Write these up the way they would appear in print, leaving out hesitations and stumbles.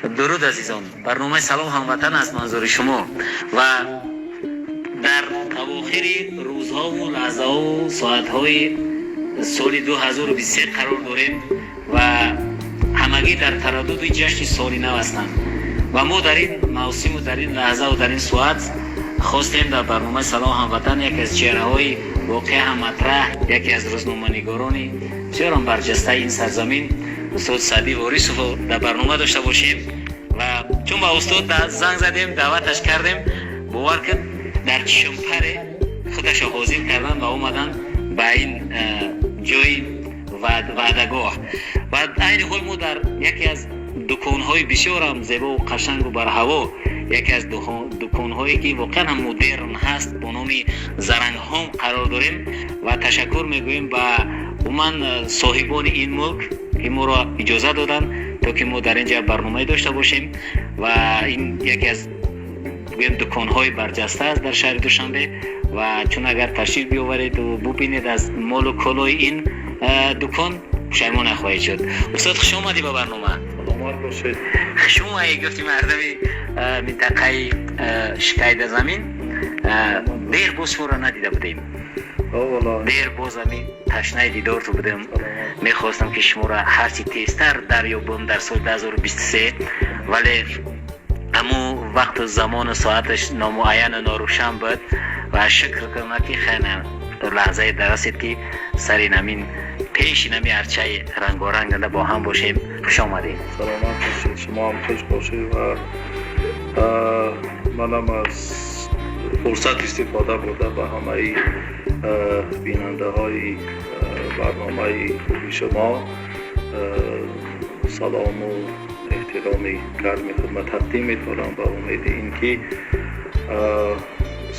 Дуруд, азизон. Барномаи «Салом, ҳамватан» аст манзури шумо ва дар авохири рӯзҳову лаҳзаҳову соатҳои соли 2023 қарор дорем ва ҳамагӣ дар тараддуди ҷашни соли нав ҳастанд. Ва мо дар ин мавсиму дар ин лаҳзаву дар ин соат хостем дар барномаи «Салом, ҳамватан» яке аз чеҳраҳои воқеа ҳам матраҳ, яке аз рӯзноманигорони бисёрам барҷастаи ин сарзамин, устод Саъдӣ Ворисовро дар барнома дошта бошем. Ва чун ба устод занг задем, даъваташ кардем, бовар кун, дар чишмпаре худашо ҳозир кардан ва омадан ба ин ҷои ваъдагоҳ. Ва айни ҳол мо дар яке аз дуконҳои бисёрам зебову қашангу барҳаво, яке аз дуконҳое ки воқеан ҳам модерн ҳаст, бо номи «Зарангҳом» қарор дорем ва ташаккур мегӯем ба умуман соҳибони ин мулк, ки моро иҷоза доданд, то ки мо дар ин ҷа барномае дошта бошем. Ва ин яке аз, гӯем, дуконҳои барҷаста аст дар шаҳри Душанбе. Ва чун агар ташриф биёвареду бубинед аз молу колои ин дукон, пушаймон нахоҳед шуд. Устод, хуш омадӣ ба барнома. Саломат бошед. Хуш омадӣ, гуфти мардами минтақаи Шикайдазамин. Дер боз шуморо надида будем, дер боз ами ташнаи дидорту будем. Мехостам, ки шуморо ҳарчи тезтар дарёбам дар соли 2023, вале ҳамун вақту замону соаташ номуайяну норӯшан буд. Ва шукр кунам, ки хеле лаҳзае дарасид, ки сари намин пеши нами арчаи рангоранг бо ҳам бошем. Хуш омадед. Саломат бошед, шумо ҳам хуш бошед. Ва манам аз фурсат истифода бурда ба ҳамаи бинандаҳои барномаи хуби шумо салому эҳтироми гарми худро тақдим медорам, ба умеди ин ки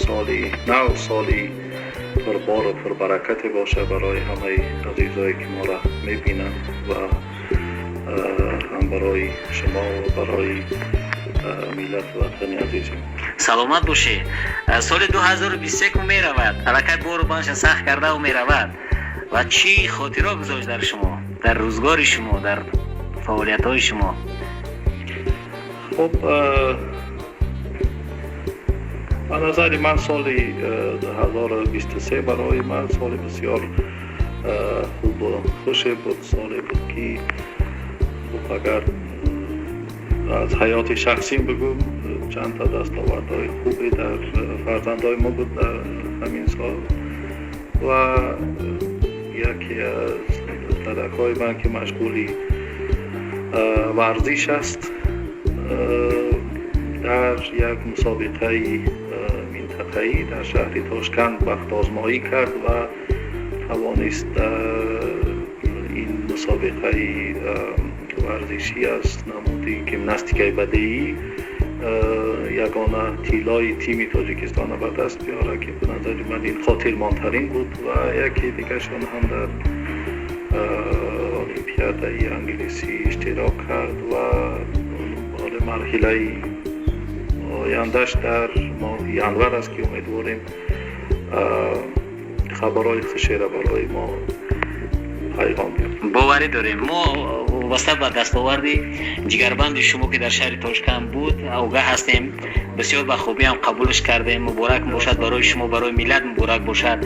соли нав соли пурбору пурбаракате бошад барои ҳамаи азизое ки моро мебинанд ва ҳам барои шумо ва барои миллату ватани азизем. Саломат бошед. Соли 2023 ку меравад, аллакай бору банша сахт кардаву меравад. Ва чӣ хотиро гузошт дар шумо, дар рӯзгори шумо, дар фаъолиятҳои шумо? Хуб, ба назари ман соли 2023 барои ман соли бисёр хубу хуше буд. Соле буд, ки хуб, агар аз ҳаёти шахсим бигӯм, чанд та дастовардҳои хубе дар фарзандҳои мо буд дар ҳамин сол. Ва яке аз духтаракҳои ман, ки машғули варзиш аст, дар як мусобиқаи минтақаӣ дар шаҳри Тошканд бахтозмоӣ кард ва тавонист ин мусобиқаи варзишӣ аз намуди гимнастикаи бадеӣ ягона тиллои тими Тоҷикистонро ба даст биёрад, ки ба назари ман ин хотирмонтарин буд. Ва яке дигаршон ҳам дар олимпиадаи англисӣ иштирок кард ва ҳоли марҳилаи ояндаш дар моҳи январ аст, ки умедворем хабарҳои хушеро барои мо пайғом биёрад. Боварӣ дорем. Мо вобаста ба дастоварди ҷигарбанди шумо, ки дар шаҳри Тошканд буд, огаҳ ҳастем. Бисёр ба хубӣ ҳам қабулш кардем. Муборак бошад барои шумо, барои миллат муборак бошад.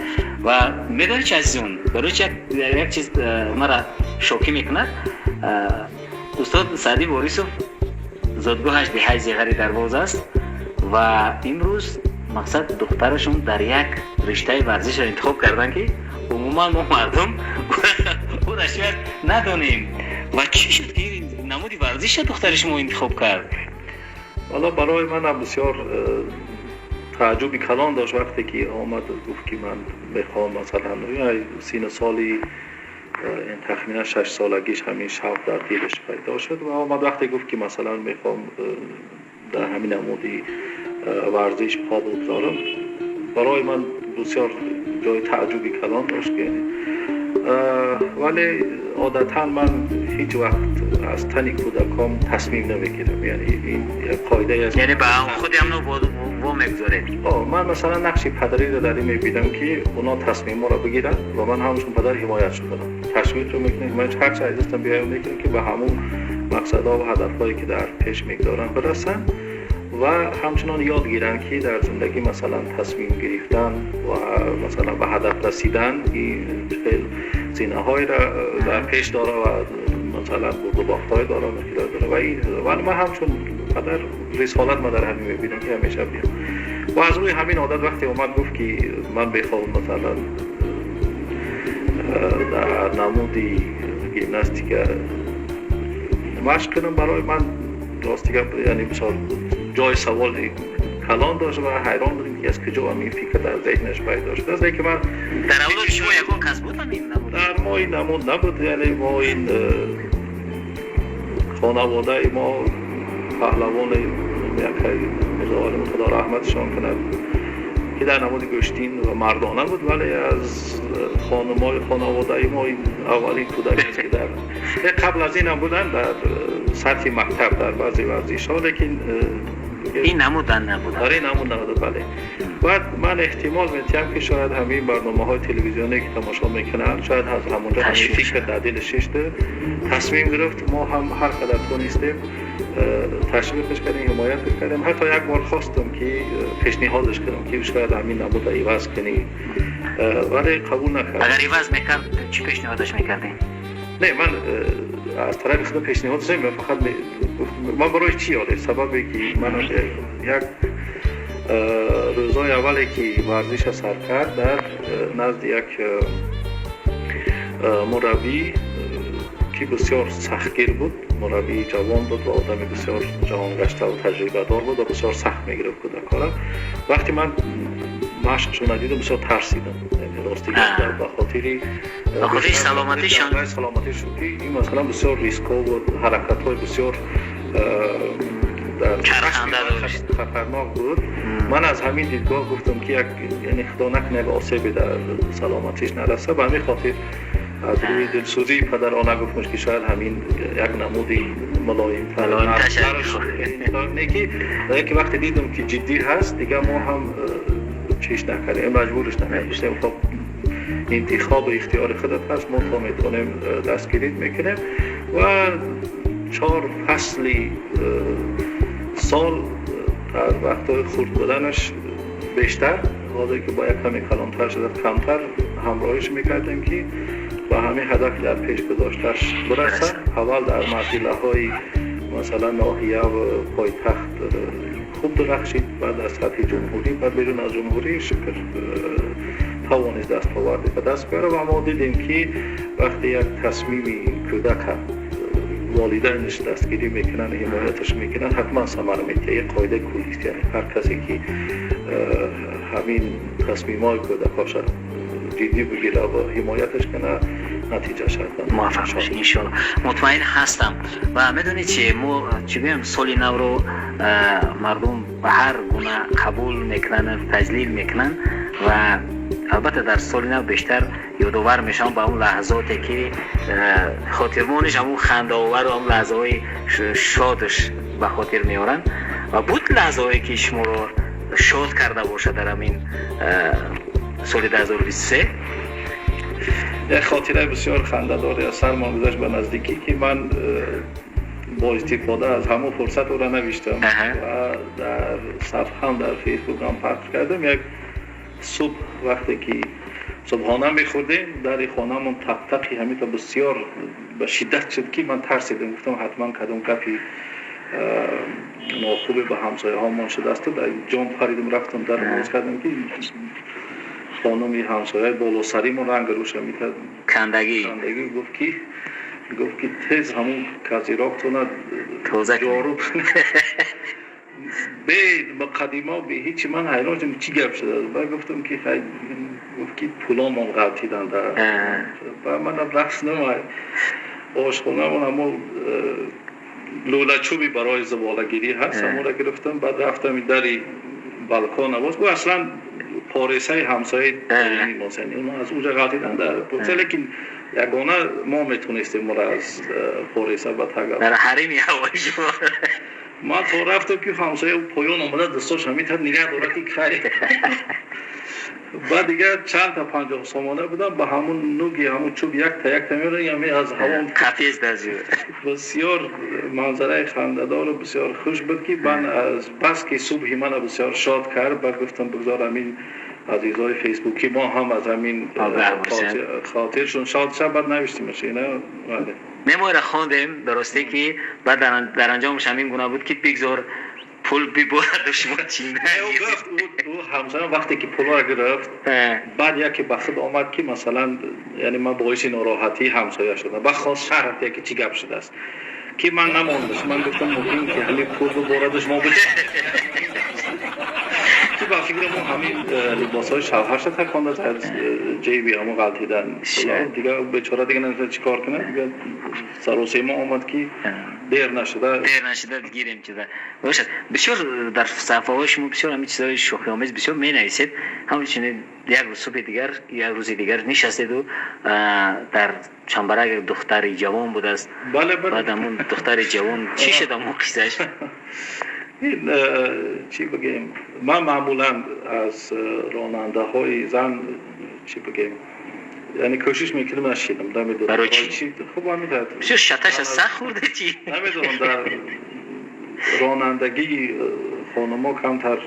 Ва медонед чи, азизон, барои чи як чиз мара шокӣ мекунад? Устод Саъдӣ Ворисов зодгоҳаш деҳаи Зиғари Дарвоз аст ва имрӯз, мақсад, духтарашон дар як риштаи варзишро интихоб карданд, ки умуман мо мардум ӯра шояд надонем. Ва чӣ шуд, ки намуди варзиша духтари шумо интихоб кард? Валло, барои манам бисёр тааҷҷуби калон дошт, вақте ки омад, гуфт, ки ман мехоҳам, масалан, сину соли тахминан 6 солагиш ҳамин шавқ дар дилаш пайдо шуд ва омад, вақте гуфт, ки масалан мехоҳам дар ҳамин намуди варзиш по бигзорам, барои ман бисёр ҷои тааҷҷуби калон дошт. Вале одатан ман ҳеҷ вақт аз тани кӯдакон тасмим намегирам, яъне ин як қоидае аст. Яъне ба худи ҳамно во мегузоред? Ман масалан нақши падариро дар ин мебинам, ки оно тасмимҳоро бигиранд ва ман ҳамчун падар ҳимоятшон кунам, ташвиқшон мекунам, ҳимоят, ҳарчи аз дастам биёям мекунам, ки ба ҳамун. Мақсадҳо ва ҳадафҳое, ки дар пеш мегузоранд, бирасанд ва ҳамчунон ёд гиранд, ки дар зиндагӣ, масалан, тасмим гирифтан ва, масалан, ба ҳадаф расидан хел зинаҳоеро дар пеш дора ва, масалан, бурду бохтҳое дора, мушкилот дора. Ва ин вале ман ҳамчун падар рисолат ма дар ҳамин мебинам, ки ҳамеша биям. Ва аз рӯи ҳамин одат вақте омад, гуфт, ки ман бехоҳам, масалан, дар намуди гимнастика машқ кунам, барои ман, рости гап, яъне бисёр ҷои саволи калон дошт ва ҳайрон будем, ки аз куҷо ҳамин фикр дар зеҳнаш пайдо шудааст. Лекин ман Дар авлоди шумо ягон кас буд ҳамин намуд? Дар мо ин намуд набуд. Яъне мо ин хонаводаи мо паҳлавони якай Мирзоалим, Худо раҳматшон кунад, ки дар намуди гӯштин ва мардона буд, вале аз хонумои хонаводаи мо ин аввалин кӯдак аст, ки дар қабл аз инам буданд дар сатҳи мактаб дар баъзе варзишҳо, лекин ин намудан набуд. Дар ин намуд набуд, бале. Баъд ман эҳтимол метиҳам, ки шояд ҳамин барномаҳои телевизионие, ки тамошо мекунанд, шояд аз ҳамонҷо ҳамин фикр дар дили шишта тасмим гирифт. Мо ҳам ҳар қадар тонистем, ташвиқш кардем, ҳимоятш кардем. Ҳатто як бор хостам, ки пешниҳодаш кардам, ки шояд ҳамин намуда иваз кунӣ, вале қабул накард. Агар иваз мекард, чӣ пешниҳодаш мекардем? Не, ман аз тарафи худам пешниҳод ман фақат ман барои чӣ ёде сабабе, ки ман як рӯзҳои аввале, ки варзиша сар кард, дар назди як мураббӣ, ки бисёр сахтгир буд, мураббии ҷавон буд ва одами бисёр ҷаҳонгаштаву таҷрибадор буд ва бисёр сахт мегирифт кӯдакҳоро. Вақте ман машқшо надидам, бисёр тарсидам, рости гап, ба хотири ба хотири саломатишон. Саломатишон, ки ин, масалан, бисёр рискҳо ва ҳаракатҳои бисёр хатарнок буд. Ман аз ҳамин дидгоҳ гуфтам, ки як, яъне, Худо накунад, як осебе дар саломатиш нараса. Ба ҳамин хотир аз рӯи дилсӯзии падарона гуфтмш, ки шояд ҳамин як намуди мулоимтар неки. Вақте дидам, ки ҷиддӣ ҳаст, дигар мо ҳам чиш накардем, маҷбурш накардем. Гуфтем: хоб, интихобу ихтиёри худат ҳаст, мо то метавонем, дастгирит мекунем. Ва 4 фасли сол, дар вақтҳои хурд буданаш бештар, ҳозир ки бо як каме калонтар шуда, камтар ҳамроҳиш мекардем, ки ба ҳамин ҳадафи дар пеш гузошташ бирасад. Аввал дар марҳилаҳои, масалан, ноҳия ва пойтахт хуб дурахшид, баъд аз сатҳи ҷумҳурӣ, баъд берун аз ҷумҳурӣ, шукр, тавонист дастоварде ба даст биёрад. Ва мо дидем, ки вақте як тасмими кӯдака волидайнаш дастгирӣ мекунанд, ҳимояташ мекунанд, ҳатман самара медиҳад. Як қоидаи куллист, яъне ҳар касе, ки ҳамин тасмимҳои кӯдакҳоша ҷиддӣ бигирад ва ҳимояташ кунад, натиҷааш ҳатман муваффақ бошед, иншоалло, мутмаин ҳастам. Ва медонед чи, мо чӣ гӯям, соли навро мардум ба ҳар гуна қабул мекунанд, таҷлил мекунанд ва албатта дар соли нав бештар ёдовар мешавам ба он лаҳзоте, ки хотирмониш, ҳамун хандаовару ҳамун лаҳзаҳои шодаш ба хотир меоранд. Ва буд лаҳзаҳое, ки шуморо шод карда бошад дар ҳамин соли 2023? Як хотираи бисёр хандадоре аз сармон гузашт ба наздикӣ, ки ман бо истифода аз ҳамон фурсат ӯро навиштам ва дар сафҳам дар Фейсбукам пахш кардам. Як субҳ, вақте ки субҳона мехӯрдем, дари хонамон тақтақи ҳаминта бисёр ба шиддат шуд, ки ман тарсидам, гуфтам, ҳатман кадом гапи нохубе ба ҳамсояҳомон шудаасту дар ҷон паридам, рафтам, дар боз кардам, ки хонуми ҳамсояи болосаримон ранг рӯша мекард кандагӣ. Кандагӣ. Гуфт, ки тез ҳамун козырёк тона тоза. Ҷору бе муқаддима, бе ҳичи. Ман ҳайрон шудам, чӣ гап шудааст. Баъд гуфтам, ки хай, гуфт, ки пуломон ғалтидан. Ба манам рақс намай, ошхонамон ҳамон лӯлачӯби барои зуболагирӣ ҳаст, ҳамонро гирифтам, баъд рафтам, дари балкона боз, ӯ аслан поресаи ҳамсояи мост, яъне онҳо аз уҷа ғалтидан дар пореса, лекин ягона мо метонистем моро аз пореса ба тага Дар ҳарими ҳавои шумо. Ман то рафтам, ки ҳамсоя поён омада, дастош ҳамин тар нигоҳ дорад, ки кай. Баъд дигар чандта 50 сомона будам, ба ҳамун нуги ҳамун чӯб якта якта меёрам, аз ҳаво. Қафес дазю. Бисёр манзараи хандадору бисёр хуш буд, ки ман аз бас ки субҳи мана бисёр шод кард, баъд гуфтам, бигзор ҳамин азизои фейсбуки мо ҳам аз ҳамин хотиршон шод шавад. Баъд навиштимаш ина, бале. Не, мо ира хондем, дурусте ки баъд дар анҷомаш ҳамин гуна буд, ки бигзор пул бибораду шумо чи. Ӯ ҳамзамон вақте ки пулро гирифт, баъд яке ба худ омад, ки масалан, яъне ман боиси нороҳатии ҳамсоя шудам. Баъд хост шарҳ диҳад, ки чӣ гап шудааст, ки ман намондаш. Ман гуфтам, муҳим ки ҳамин пул биборадаш, мо ки ба фикри мо ҳамин либосҳои шавҳарша таконда, аз ҷейби ҳамо ғалтидан. Дигар бечора дига намедонад чӣ кор кунад. Дига саросема омад, ки дер нашуда. Дер нашуда гирем чиза бошад. Бисёр дар саҳифаҳои шумо бисёр ҳамин чизҳои шӯхиомез бисёр менависед. Ҳамчунин як рӯз субҳи дигар, як рӯзи дигар нишастеду дар чамбарак як духтари ҷавон будааст. Бале, бале. Баъд ҳамун духтари ҷавон чӣ шуд, ҳамун қиссааш? Ин чӣ бигем, ман маъмулан аз ронандаҳои зан, чӣ бигем, яъне кӯшиш мекунам нашидам. Намедонам. Барои чӣ? Хуб, ҳамин. Бисёр шаташа сахт хӯрда чӣ? Намедонам, дар ронандагии хонумо камтар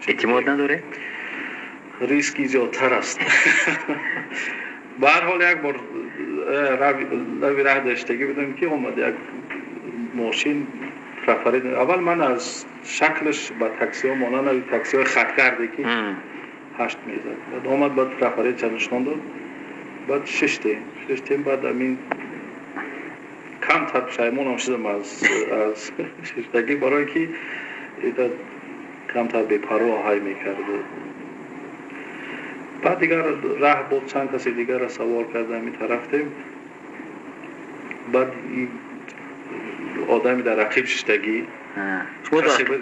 эътимод надоред? Риски зиёдтар аст. Ба ҳар ҳол, як бор лави раҳ доштагӣ будам, ки омад як мошин, трафарет. Аввал ман аз шаклаш ба таксиҳо монанд, таксиҳои хатгарде, ки ҳашт мезад. Баъд омад, баъд трафаретша нишон дод, баъд шиштем. Баъд амин камтар пушаймонам шудам аз шиштагӣ, барое ки камтар бепарво ҳай мекард. Баъд дигар раҳ бо чанд каси дигарро савор кардам, ин тарафтем. Баъд одами дар ақиб шиштагӣ.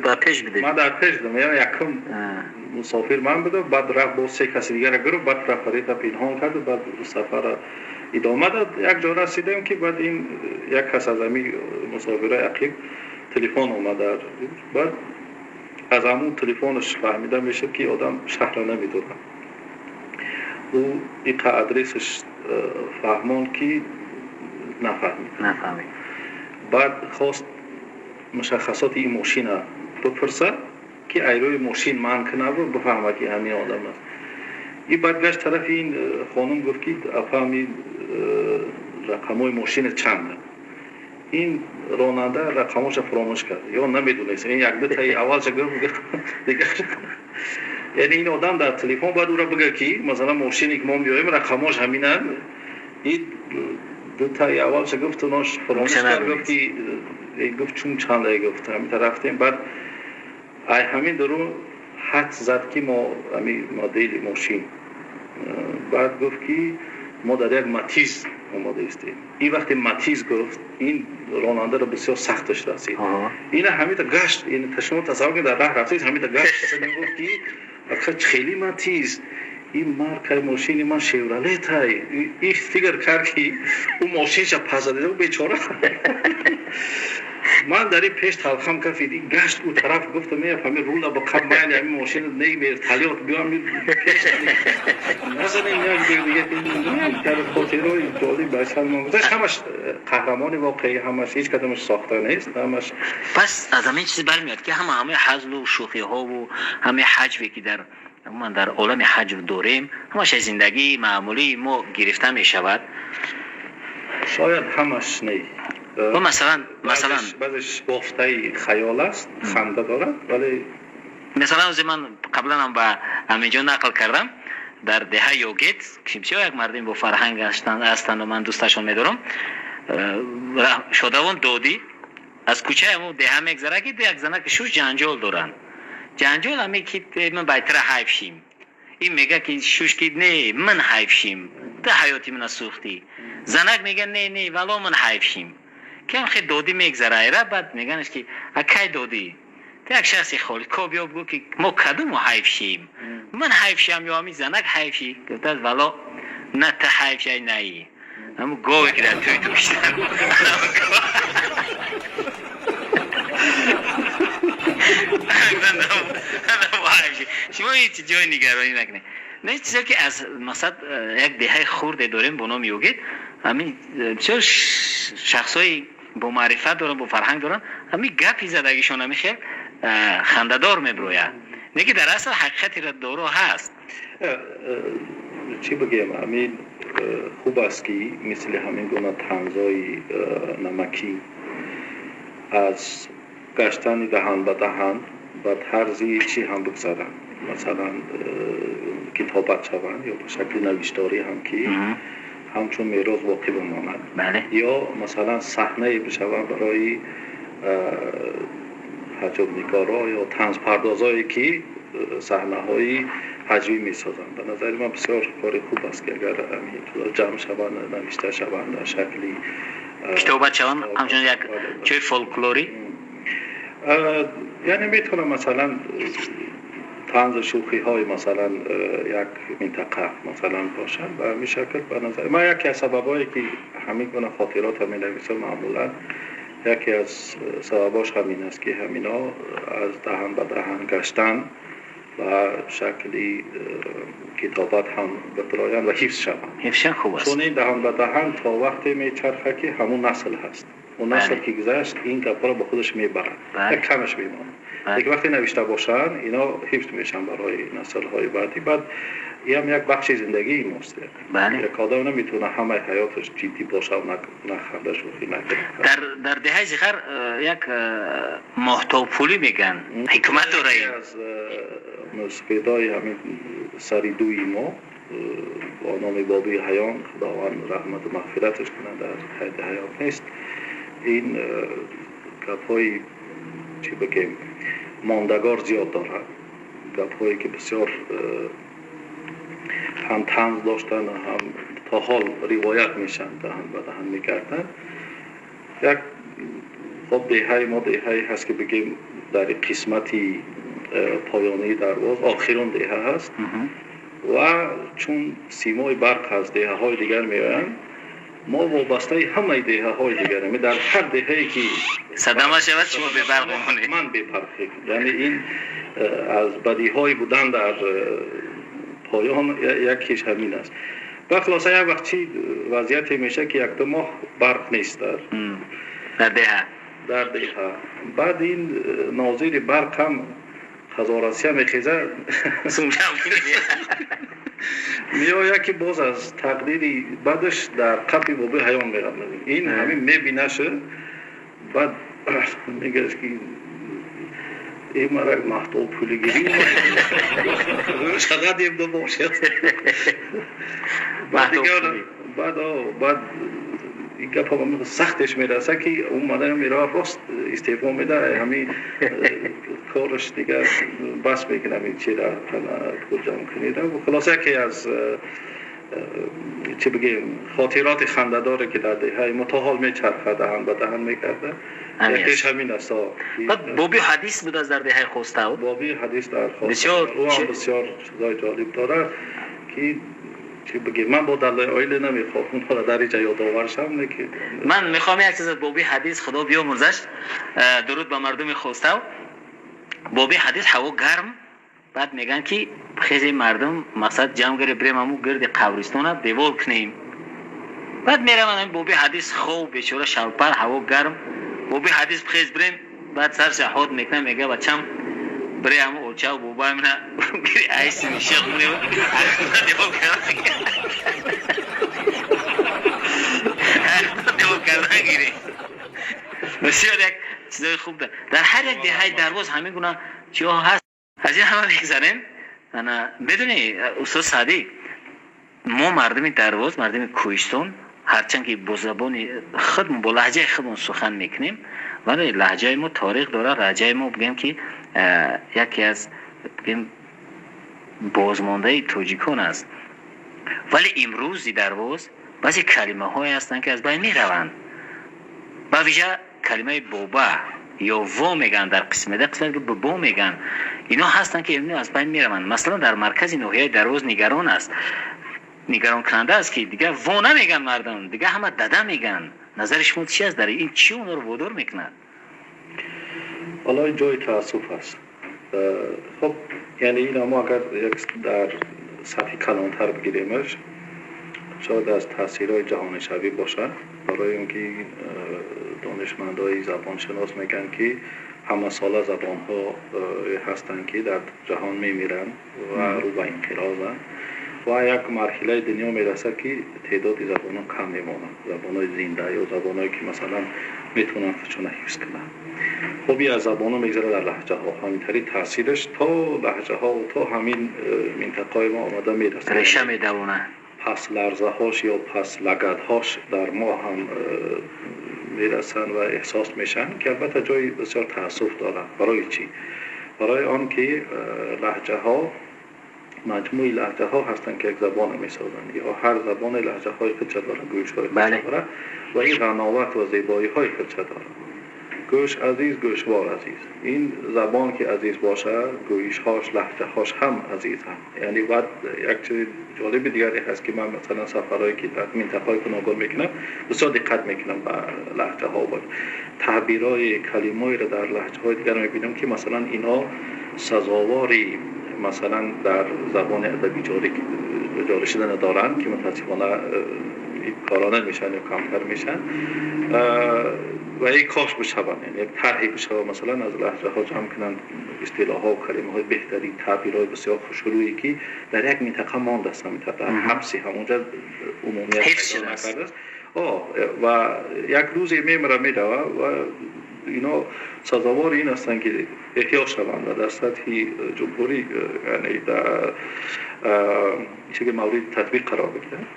Дар пеш будед? Ман дар пеш будам, яъне якум мусофир ман будам. Баъд рафт, бо се каси дигара гирифт, баъд трафарета пинҳон карду баъд сафарра идома дод. Як ҷо расидем, ки баъд ин як кас аз ҳамин мусофирои ақиб телефон омад. Баъд аз ҳамун телефонаш фаҳмида мешуд, ки одам шаҳрро намедонад. Ӯ иқа адресаш фаҳмонд, ки нафаҳмид. Нафаҳмид. Баъд хост мушаххасоти ин мошина бипурсад, ки айрӯи мошин ман кунаву бифаҳмад, ки ҳамин одам аст. И баъд гашт тарафи ин хонум, гуфт, ки апа, ҳамин рақамҳои мошина чанд? Ин ронанда рақамҳоша фуромӯш кард ё намедонист. Ин як дутаи аввалша гуфт, дигар, яъне ин одам дар телефон бояд ӯро бигӯяд, ки масалан, мошине ки мо меоем, рақамҳош ҳаминанд. Ин дутаи аввалша гуфт, унош фуромӯш кард. Гуфт, ки гуфт, чун чанда гуфт, ҳамин рафтем. Баъд ай ҳамин дуру ҳад зад, ки мо ҳамин модели мошин. Баъд гуфт, ки мо дар як Матиз омода истем. Ин вақте Матиз гуфт, ин ронандаро бисёр сахташ расид. Ина ҳамита гашт. Шумо тасаввур кунед, дар раҳ рафтед, ҳамита гашт, гуфт, ки хеле Матиз, ин маркаи мошини ман Шевролетай. Ин фикр кард, ки ӯ мошинша пазанида, бечора. Ман дар ин пеш талхам кафид. Ин гашт ӯ тараф, гуфтам, ҳамин рула ба қаб майли, ҳамин мошина не, вертолёт биём, пеш назанем. Як дига дар хотираҳои ҷолиб ба сар гузашт. Ҳамаш қаҳрамони воқеӣ, ҳамаш, ҳеҷ кадомаш сохта нест, ҳамаш. Пас аз ҳамин чиз бармеояд, ки ҳама ҳамаи ҳазлу шӯхиҳову ҳамаи ҳаҷве, ки дар умуман дар олами ҳаҷв дорем, ҳамаш аз зиндагии маъмулии мо гирифта мешавад. Шояд ҳамаш не. Ва масалан баъзеш бофтаи хаёл аст, ханда дорад, вале масалан, ози ман қаблан ҳам ба ҳаминҷо нақл кардам, дар деҳа Ёгет, ки бисёр як мардуми бо фарҳанг ҳастанду ман дӯсташон медорам, шодавон Додӣ аз кӯчаи ҳамун деҳа мегзарад, ки як занаки шуш ҷанҷол доранд. Ҷанҷол ҳаме, ки ман байтара ҳайф шим. Ин мега, ки шуш, ки не, ман ҳайф шим, ту ҳаёти мана сӯхтӣ. Занак мега, не, не, вало ман ҳайф шим. Кам хе Додӣ мегзара айра, баъд меганаш, ки акай Додӣ, ту як шахси холи ко, биё бигӯ, ки мо кадому ҳайф шим, ман ҳайф шам ё ҳамин занак ҳайф ши? Гуфтааст, вало на ту ҳайф шай, наи ҳамун гове, ки дар тӯи ту киштан. Шумо ҳеҷ ҷои нигаронӣ накунед. Не, чизе ки аз мақсад, як деҳаи хурде дорем бо номи Югит. Ҳамин бисёр шахсҳои бо маърифат доранд, бо фарҳанг доранд. Ҳамин гапи задагишон ҳамин хел хандадор меброяд, не ки дар асл ҳақиқати доро ҳаст. Чӣ бигем, ҳамин хуб аст, ки мисли ҳамин гуна танзҳои намакӣ аз гаштани даҳан ба даҳан ба тарзи чӣ ҳам бигзаранд, масалан, китобат шаванд ё ба шакли навишторӣ ҳам, ки ҳамчун мерос боқӣ бимонад, ё масалан саҳнае бишаванд барои ҳаҷвнигоро ё танзпардозое, ки саҳнаҳои ҳаҷвӣ месозанд. Ба назари ман, бисёр кори хуб аст, ки агар ҳамин ҷамъ шаванд, навишта шаванд дар шакли китобат шаванд, ҳамчун як ҷои фолклорӣ. Яъне метавонам, масалан, танзу шӯхиҳои, масалан, як минтақа, масалан, бошад ба ҳамин шакл. Ба назари ман, яке аз сабабҳое, ки ҳамин гуна хотиротро менависам маъмулан, яке аз сабабҳош ҳамин аст, ки ҳамино аз даҳан ба даҳан гаштан ба шакли китобат ҳам битроянд ва ҳифз шаванд. Ҳифзшан хуб аст. Чун ин даҳан ба даҳан то вақте мечархад, ки ҳамун насл ҳаст. Он насл ки гузашт, ин гапҳоро ба худаш мебарад, як камаш мемонад. Лекин вақте навишта бошанд, ино ҳифз мешаванд барои наслҳои баъдӣ. Баъд ин як бахши зиндагии мост. Як одам наметавонад ҳамаи ҳаёташ ҷиддӣ бошад, на ханда, шӯхӣ накунад. Дар деҳаи Зихар як моҳтобпулӣ мегӯянд, ҳикмат дора ин. Аз мусфидои ҳамин сари дуи мо бо номи Бобии Ҳаён, Худованд раҳмату мағфираташ кунад, дар қайди ҳаёт нест. Ин гапҳои, чӣ бигем, мондагор зиёд дорад, гапҳое ки бисёр ҳам танз доштанд, ҳам то ҳол ривоят мешаванд, даҳан ба даҳан мегарданд. Як хоб, деҳаи мо деҳае ҳаст, ки бигем, дар қисмати поёнии Дарвоз охирон деҳа ҳаст ва чун симои барқ аз деҳаҳои дигар меоянд, мо вобастаи ҳамаи деҳаҳои дигарем. Дар ҳар деҳае ки садама шавад, шумо бебарқ мемонед. Ман бебарқӣ. Яъне ин аз бадиҳои будан дар поён якеш ҳамин аст. Ба хулоса, як вақт чӣ вазъияте мешавад, ки якду моҳ барқ нест дар дар деҳа. Дар деҳа. Баъд ин нозири барқ ҳам ҳазорасия мехезад, меояд, ки боз аз тақдири бадаш дар қафи Бобои Ҳаён меравад. Ин ҳамин мебинаша, баъд мегӯяд, ки эй, мара маҳтоб пулигирӣ чақадр ебдо бошад. Баъд баъд ин гапа сахтеш мерасад, ки омада мерава, рост истеъфо меда, ҳамин кораш дигар бас мекунам, ин чира пул ҷамъ кунида. Хулоса, яке аз, чӣ бигем, хотироти хандадоре, ки дар деҳаи мо то ҳол мечархад, даҳан ба даҳан мекарда, якеш ҳамин аст. Баъд Боби Ҳадис буд аз дар деҳаи Хостав. Боби Ҳадис дар бисёр ӯ ҳам бисёр чизои ҷолиб дорад, ки чӣ бигем, ман бо далоили намехоҳам онҳоро дар инҷа ёдовар шавам, лекин Ман мехоҳам як чиз аз Боби Ҳадис, Худо биёмурзаш, дуруд ба мардуми Хостав. Боби Ҳадис, ҳаво гарм, баъд мегӯянд, ки хези мардум, мақсад, ҷамъ гирӣ, бирем ҳаму гирди қабристона девор кунем. Баъд мераванд, Боби Ҳадис хоб, бечора, шалпар, ҳаво гарм. Боби Ҳадис: «Хез, бирем». Баъд сарша ҳод мекунам, мега: «Бачам, бире, ҳаму очав бобаи мана гири, айси мишеқ мунем, девор кардан гири». Бисёр як чизои хуб дар ҳар як деҳаи Дарвоз ҳамин гуна чиҳо ҳаст. Аз ин ҳама мегзарем. Ана, медонӣ, устод Саъдӣ, мо мардуми Дарвоз, мардуми кӯҳистон, ҳарчанд ки бо забони худмон, бо лаҳҷаи худмон сухан мекунем, вале лаҳҷаи мо таърих дорад. Лаҳҷаи мо, бигӯем, ки яке аз, бигӯем, бозмондаи тоҷикон аст. Вале имрӯзи Дарвоз баъзе калимаҳое ҳастанд, ки аз байн мераванд, ба вижа калимаи боба ё во мегӯянд, дар қисмеда қисмат ки бо мегӯянд. Ино ҳастанд, ки ино аз байн мераванд. Масалан, дар маркази ноҳияи Дарвоз нигарон аст, нигаронкунанда аст, ки дигар во намегӯянд мардум, дигар ҳама дада мегӯянд. Назари шумо чи аст дар ин? Чӣ онро водор мекунад? Валлоҳи, ҷои таассуф аст. Хуб, яъне ин мо агар як дар Сатҳи калонтар бигиремаш, шояд аз таъсирҳои ҷаҳонишавӣ бошад, барои он ки донишмандои забоншинос мегӯянд, ки ҳамасола забонҳо ҳастанд, ки дар ҷаҳон мемиранд ва рӯ ба инқирозанд, ва як марҳилаи дунё мерасад, ки теъдоди забонҳо кам мемонанд, забонҳои зинда ё забонҳое, ки масалан метавонанд худшона ҳифз кунанд. Хуб, аз забонҳо мегзарад дар лаҳҷаҳо. Ҳаминтари таъсираш то лаҳҷаҳо, то ҳамин минтақаи мо омада мерасад. Реша медавонад. Пас ларзаҳош ё пас лагадҳош дар мо ҳам мерасанд ва эҳсос мешаванд, ки албатта ҷои бисёр таассуф дорад. Барои чӣ? Барои он ки лаҳҷаҳо, маҷмӯи лаҳҷаҳо ҳастанд, ки як забонро месозанд, ё ҳар забоне лаҳҷаҳои худша дорад, гӯишҳои худша дорад ва ин ғановат ва зебоиҳои худша дорад. Гӯш азиз, гӯшвор азиз. Ин забон ки азиз бошад, гӯишҳош, лаҳҷаҳош ҳам азизанд. Яъне баъд як чизи ҷолиби дигаре ҳаст, ки ман масалан сафарҳое, ки дар минтақаҳои гуногун мекунам, бисёр диққат мекунам ба лаҳҷаҳо ва таъбирҳои калимаҳоеро дар лаҳҷаҳои дигар мебинам, ки масалан инҳо сазовори масалан дар забони адабӣ ҷорӣ шуда надоранд, ки мутаассифона кора намешаванд ё камтар мешаванд ва эй кош бишаванд. Яъне як тарҳе бишавад, масалан аз лаҳҷаҳо ҷамъ кунанд истилоҳҳо ва калимаҳои беҳтарин, таъбирҳои бисёр хушрӯе, ки дар як минтақа мондааст, дар ҳабси ҳамонҷа умумият пайдо накардааст ва як рӯзе мемира, мерава, ва ино сазовори ин ҳастанд, ки эҳё шаванд ва дар сатҳи ҷумҳурӣ, яъне дар чизи мавриди татбиқ қарор бигиранд.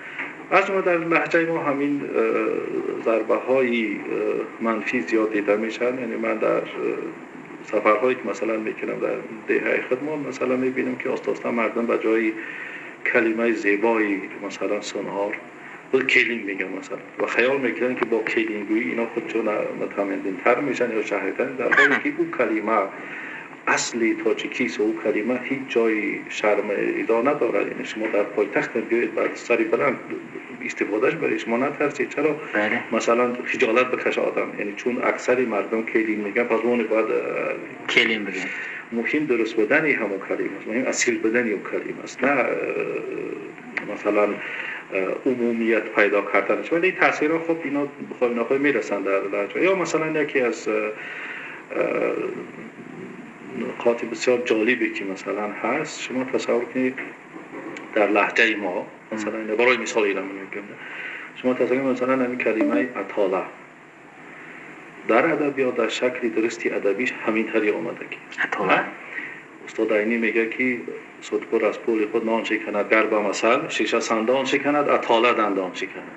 Аз ҷумла дар лаҳҷаи мо ҳамин зарбаҳои манфӣ зиёд дида мешаванд. Яъне ман дар сафарҳое, ки масалан мекунам дар деҳаи худмон, масалан мебинам, ки оста оста мардум ба ҷои калимаи зебои масалан сунҳор худ келин мегӯянд масалан, ва хаёл мекунанд, ки бо келингӯӣ ино худшон мутамаддинтар мешаванд ё шаҳритар, дар ҳоле ки ӯ калима асли тоҷикист ва ӯ калима ҳеҷ ҷои шарм идо надорад. Яъне шумо дар пойтахт биёед, ба сари баланд истифодаш баред, шумо натарсед. Чаро масалан хиҷолат бикаша одам? Яъне чун аксари мардум келин мегӯянд, пас мо бояд келин бигӯем? Муҳим дуруст будани ҳамон калима аст, муҳим асил будани ӯ калима аст, на масалан умумият пайдо карданаш. Вале ин таъсирҳо, хуб, ино бихоҳем нахоҳем мерасанд дар лаҳҷа. Ё масалан яке аз нуқоти бисёр ҷолибе, ки масалан ҳаст, шумо тасаввур кунед, дар лаҳҷаи мо масалан, барои мисол инро мегӯям, шумо тасаввур кунед, масалан ҳамин калимаи атола дар адабиёт дар шакли дурусти адабиш ҳамин тари омада, ки атола. Устод Айнӣ мегӯяд, ки судхӯр аз пули худ нон шиканад, гар ба масал шиша сандон шиканад, атола дандон шиканад.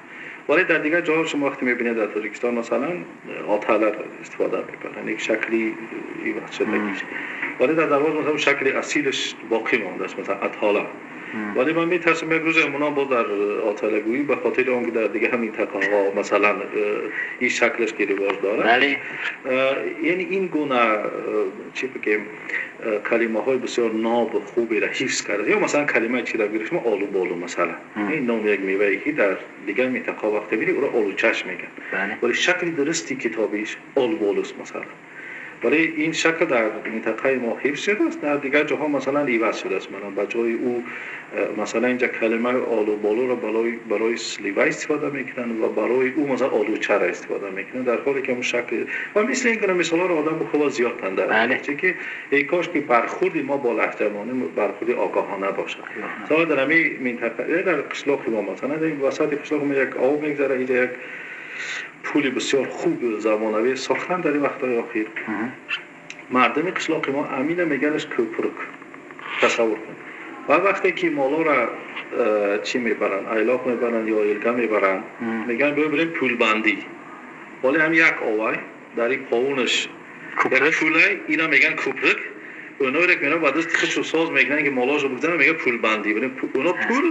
Вале дар дигар ҷоҳо шумо вақте мебинед, дар Тоҷикистон масалан отала истифода мебаранд, як шакли иваз шудагиш. Вале дар Дарвоз масалан шакли асилаш боқӣ мондааст, масалан атола. Вале ман метарсам, як рӯзе ҳамонҳо боз дар оталагӯӣ, ба хотири он ки дар дигар ҳамин минтақаҳо масалан ин шаклаш ки ривоҷ дорад. Яъне ин гуна, чӣ бигем, калимаҳои бисёр нобу хуберо ҳифз карда. Ё масалан калимаи чиро бигиред шумо, олуболу масалан, ин номи як мевае, ки дар дигар минтақаҳо вақте бинед, ӯро олучашм мегӯянд, вале шакли дурусти китобиш олболуст масалан. Вале ин шакл дар минтақаи мо ҳифз шудааст, дар дигар ҷоҳо масалан иваз шудааст. Масалан ба ҷои ӯ масалан инҷа калимаи олуболуро барои слива истифода мекунанд ва барои ӯ масалан олучаро истифода мекунанд, дар ҳоле ки ҳамон шакли ва мисли ин гуна мисолҳоро одам бихоҳад, зиёдтанд дар ки эй кош ки бархурди мо бо лаҳҷамон бархурди огоҳона бошад. Масалан дар ҳамин минтақа, дар қишлоқи мо, масалан дар васати қишлоқи мо як об мегзарад. Инҷа як пули бисёр хуб замонавӣ сохтанд дар ин вақтҳои охир. Мардуми қишлоқи мо амина меганаш кӯпрук. Тасаввур кун, ва вақте ки молора чӣ мебаранд, айлоқ мебаранд ё илга мебаранд, мегӯянд: «Биё бирем пулбандӣ». Вале ҳам як овай дар ин повунаш як пулай, ина мегӯянд кӯпрук. Оноеро ки ба дасти худшо соз мекунанд, ки молошо бигзаранд, мегӯянд: «Пулбандӣ». Оно пул,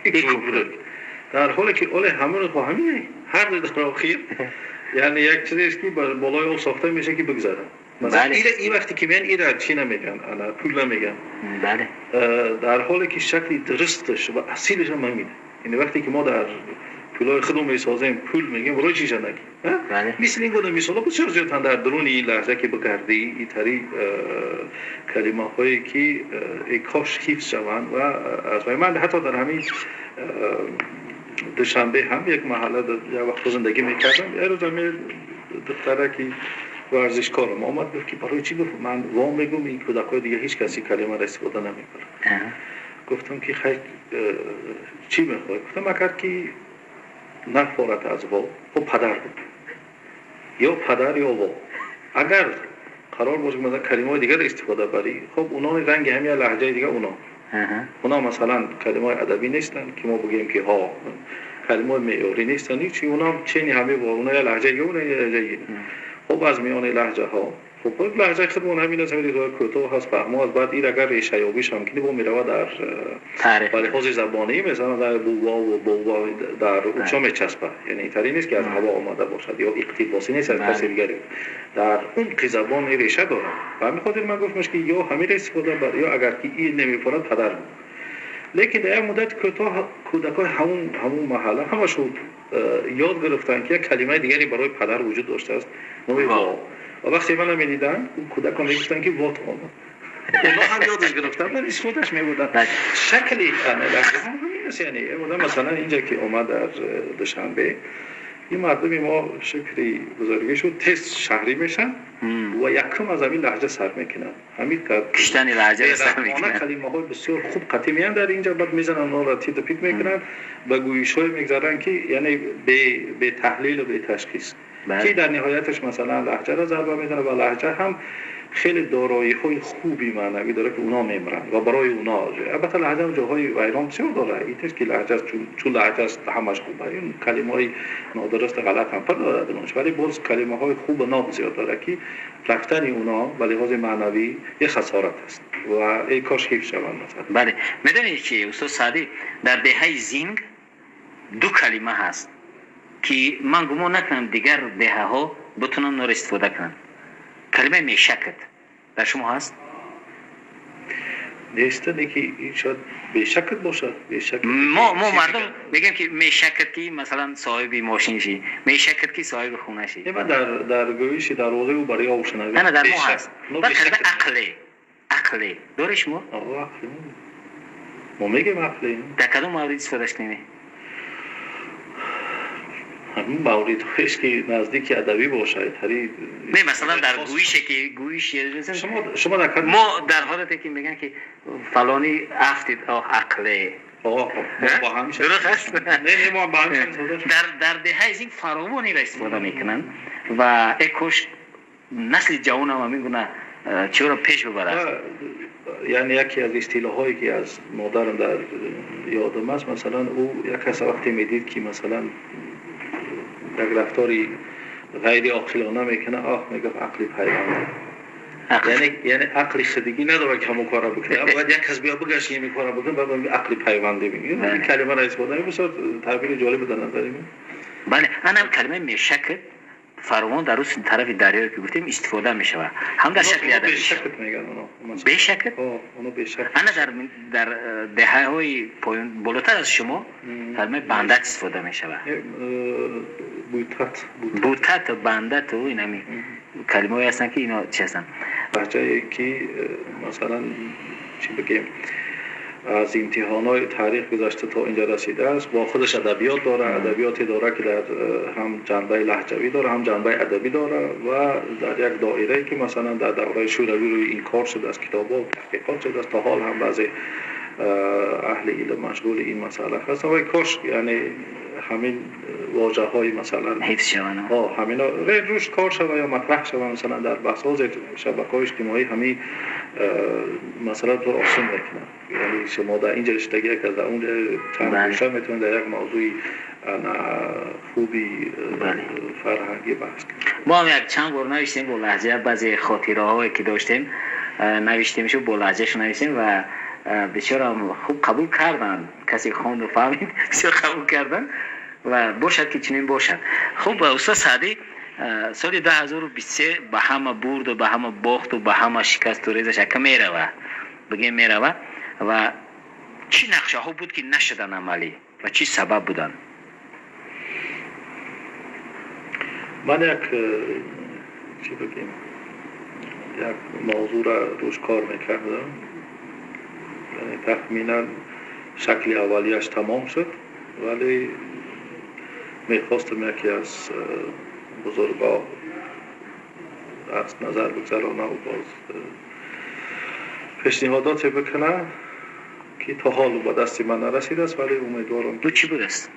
кӯпрук, дар ҳоле ки оле ҳамон ҳамин ҳар ду дар охир, яъне як чизест, ки болои об сохта мешавад, ки бигзарад. Масалан ин вақте ки меян, ира чӣ намегӯянд, ана пул намегӯянд, дар ҳоле ки шакли дурусташ ва асилаш ҳам ҳамин. Яъне вақте ки мо дар Пулои худо месозем, пул мегем, барои чӣ шадаки? Мисли ин гуна мисолҳо бисёр зиёданд дар дуруни ин лаҳҷа, ки бигардӣ, итари калимаҳое ки эй кош ҳифз шаванд. Ва аз ман ҳатто дар ҳамин Душанбе ҳам як маҳалла як вақт зиндагӣ мекардам. Як рӯз ҳамин духтараки варзишкорам омад, гуфт ки барои чӣ, гуфт, ман во мегӯм, ин кӯдакҳои дига ҳеҷ каси калимаро истифода намекунад. Гуфтам ки хай, чӣ мехоҳӣ? Гуфтам, агар ки нафорат аз во, хуб, падар буд, ё падар ё во, агар қарор бошад, масалан, калимаҳои дигарро истифода барӣ, хуб, уно ранги ҳамин як лаҳҷаи дига, уно масалан калимаҳои адабӣ нестанд, ки мо бигӯем ки ҳо, калимаҳои меъёрӣ нестанд, ҳичи, уно чени ҳами во, уно як лаҳҷаи дига, уно як лаҳҷаи дига. Хуб, аз миёни лаҳҷаҳо, хуб, лаҳҷаи худмон ҳамин аст, ҳамин кӯтоҳ ҳаст, фаҳмо аст. Баъд ин агар решаёбиш ҳам кунӣ, бо меравад дар ба лиҳози забонӣ, масалан, дар бувову бова дар учо мечаспад. Яъне интаре нест, ки аз ҳаво омада бошад ё иқтибосӣ нест аз каси дигаре, дар умқи забон реша дорад. Ба ҳамин хотир ман гуфтамш, ки ё ҳаминро истифода бар, ё агар ки ин намефорад, падар. Лекин дар як муддати кӯтоҳ кӯдакҳои ҳамун маҳалла ҳамашон ёд гирифтанд, ки як калимаи дигаре барои падар вуҷуд доштааст, номи во. Ва вақте мана медиданд, кӯдакон мегуфтанд, ки вот омад. Онҳо ҳам ёдаш гирифтанд ва истифодаш мебурданд. Шакли ҳамин аст. Яъне масалан, инҷа ки омад, дар Душанбе, ин мардуми мо, шукри бузургӣ шуд, тез шаҳрӣ мешанд ва якум аз ҳамин лаҳҷа сар мекунанд. Ҳамин киштани лаҳҷа сар мекунанд. Калимаҳои бисёр хуб қатъӣ меянд дар инҷа, баъд мезананд, онро титу пит мекунанд, ба гӯишҳое мегзаранд, ки яъне бетаҳлилу беташхис, ки дар ниҳояташ масалан лаҳҷаро зарба мезанад. Ва лаҳҷа ҳам хеле дороиҳои хуби маънавӣ дорад, ки уно мемиранд. Ва барои уно албатта лаҳҷа ҷоҳои вайрон бисёр дорад. Ин нест, ки лаҳҷа чун лаҳҷа аст, ҳамаш хуб. Ин калимаҳои нодурусту ғалат ҳам пар дорад, вале боз калимаҳои хубу ноб зиёд дорад, ки рафтани уно ба лиҳози маънавӣ як хасорат аст ва эй кош ҳифз шаванд, масалан. Бале, медонед ки, устод Саъдӣ, дар деҳаи Зинг ду калима ҳаст, ки ман гумон накунам дигар деҳаҳо бутунанд онро истифода кунанд. Калимаи мешакт дар шумо ҳаст? Нест, ки ин шояд бешакт бошад, бешакт. Мо мардум мегӯем, ки мешакт, ки масалан соҳиби мошин шӣ, мешакт, ки соҳиби хона шӣ. Ман дар гӯиши дарвозаи ӯ барои об шунавем. На, дар мо ҳаст. Баъд калимаи ақле, ақле доред шумо? Ақле мо мегӯем, ақле. Дар кадом маврид истифодаш кунем? Ҳамин мавридҳоест, ки наздики адабӣ бошад, тари. Не, масалан, дар гӯише ки гӯиш шумо дар мо дар ҳолате ки мегӯянд, ки фалонӣ афтид, оҳ, ақле. Дуруст аст. Дар деҳаи Зинг фаровон инро истифода мекунанд ва э кош насли ҷавонам ҳамин гуна чиро пеш бибарад. Яъне яке аз истилоҳое, ки аз модарам дар ёдам аст, масалан, ӯ як кас вақте медид, ки масалан як рафтори ғайриоқилона мекунад, оҳ, мегуфт, ақли пайванда. Яъне ақли худигӣ надорад, ки ҳамон корро бикунад, бояд як кас биё бигашт, ки ин корро бикунад. Баъд ақли пайвандӣ мегӯяд. Ин калимаро истифода, бисёр таъбири ҷолиб дар назари ман. Бале, анам калимаи мешакт фаровон дар рӯз тарафи дарёе, ки гуфтем, истифода мешавад, ҳам дар шакли адабӣ. Бешакт мегӯянд оно. Бешакт. Оно бешакт. Ана дар деҳаҳои болотар аз шумо калимаи бандат истифода мешавад. Бутат. Бутат, бандату инами калимаҳое ҳастанд, ки ино чи ҳастанд. Лаҳҷае ки масалан, чӣ бигем, аз имтиҳонҳои таърих гузашта то инҷа расидааст, бо худаш адабиёт дорад, адабиёте дорад, ки дар ҳам ҷанбаи лаҳҷавӣ дорад, ҳам ҷанбаи адабӣ дорад. Ва дар як доирае, ки масалан дар давраи Шӯравӣ рӯи ин кор шудааст, китобҳо, таҳқиқот шудааст, то ҳол ҳам баъзе аҳли илм машғули ин масъала ҳастанд. Ва кош, яъне ҳамин вожаҳои масалан ҳифз шаванд. Ҳамино рӯш кор шава ё матраҳ шава, масалан, дар баҳсҳо, шабакаҳои иҷтимоӣ ҳамин масъала туро осон мекунад. Яъне шумо дар инҷа риштагӣ як, дар онҷа чанд гӯша метавонед дар як мавзӯи хуби фарҳангӣ баҳс кунед. Мо ҳам як чанд бор навиштем бо лаҳҷа, баъзе хотираҳое, ки доштем, навиштемшу, бо лаҳҷашо навиштем ва бисёрам хуб қабул карданд. Касе хонду фаҳмид, бисёр қабул карданд ва бошад, ки чунин бошад. Хуб, устод Саъдӣ, соли 2023 ба ҳама бурду, ба ҳама бохту, ба ҳама шикасту резаш ака мерава, бигем, мерава. Ва чӣ нақшаҳо буд, ки нашуданд амалӣ, ва чӣ сабаб буданд? Ман як чӣ бигем, як мавзӯъра рӯш кор мекардам, яъне тахминан шакли аввалияш тамом шуд, вале мехостам яке аз бузургҳо аз назар бигзаронаву боз пешниҳодоте бикунад, ки то ҳол ба дасти ман нарасидааст, вале умедворам. Ӯ чӣ будааст?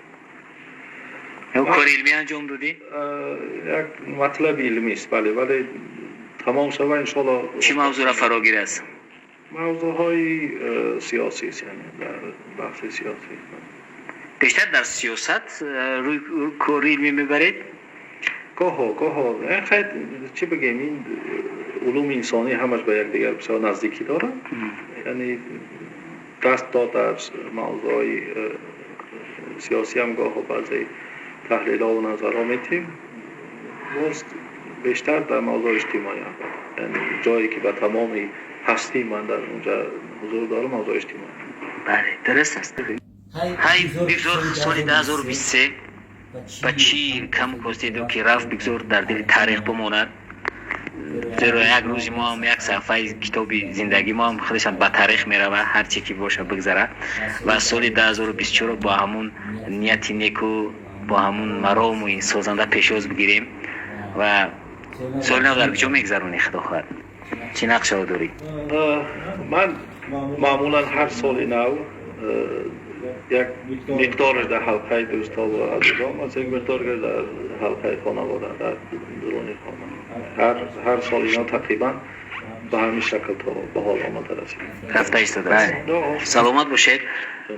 Кори илмӣ анҷом додӣ? Як матлаби илмист, бале, вале тамом шава, иншоалло. Чӣ мавзӯъра фарогир аст? Мавзӯъҳои сиёсист, яъне дар бахши сиёсӣ. Бештар дар сиёсат рӯи кори илмӣ мебаред? Гоҳо, гоҳо. Хайр, чӣ бигем, ин улуми инсонӣ ҳамаш ба якдигар бисёр наздикӣ дорад, яъне даст дод дар мавзӯъҳои сиёсӣ ҳам гоҳо баъзе таҳлилҳо назарҳо метиҳем, боз бештар дар мавзӯи иҷтимоӣ, яъне ҷое ки ба тамоми ҳастии ман дар онҷа ҳузур дорам, мавзӯи иҷтимоӣ. Бале, дуруст аст. Ҳай, бигзор соли 2023 ба чӣ каму костиду ки рафт, бигзор дар дили таърих бимонад, зеро як рӯзи мо ҳам як саҳифаи китоби зиндагии мо ҳам худашам ба таърих меравад, ҳар чӣ ки боша бигзарад. Ва соли 2024 бо ҳамун нияти неку, бо ҳамун марому созанда пешвоз бигирем. Ва соли нав дар куҷо мегзаронӣ, худо хоҳад, чӣ нақшаҳо дорӣ? Ман маъмулан ҳар соли нав як миқдораш дар ҳалқаи дӯстҳо ва азизон аст, як миқдор дар ҳалқаи хонавода, дар дуруни хона. Ҳар соли нав тақрибан ба ҳамин шакл то ба ҳол омада расид. Рафта истодааст. Саломат бошед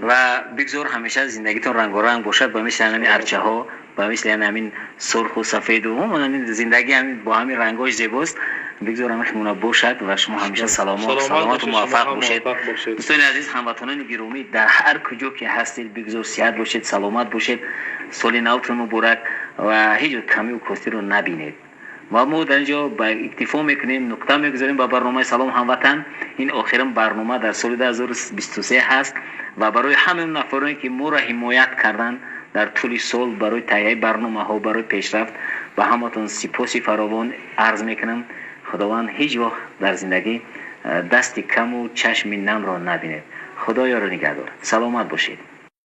ва бигзор ҳамеша зиндагитон рангоранг бошад, ба мисли ҳамин арчаҳо, ба мисли ҳамин сурху сафеду зиндагӣ ҳамин бо ҳамин рангҳои зебост. Бигзор ҳамин химона бошад ва шумо ҳамеша саломату муваффақ бошед. Дӯстони азиз, ҳамватанони гиромӣ, дар ҳар куҷо ки ҳастед, бигзор сиҳат бошед, саломат бошед. Соли навтон муборак ва ҳеҷ камию костиро набинед. Ва мо дар ин ҷо ба иктифо мекунем, нуқта мегузорем ба барномаи «Салом, ҳамватан». Ин охирин барнома дар соли 2023 ҳаст ва барои ҳамаи нафароне, ки моро ҳимоят карданд дар тӯли сол барои таҳияи барномаҳо, барои пешрафт, ба ҳаматон сипоси фаровон арз мекунам. Худованд ҳеҷ вақт дар зиндагӣ дасти каму чашми намро набинед. Худо ёру нигаҳдор, саломат бошед.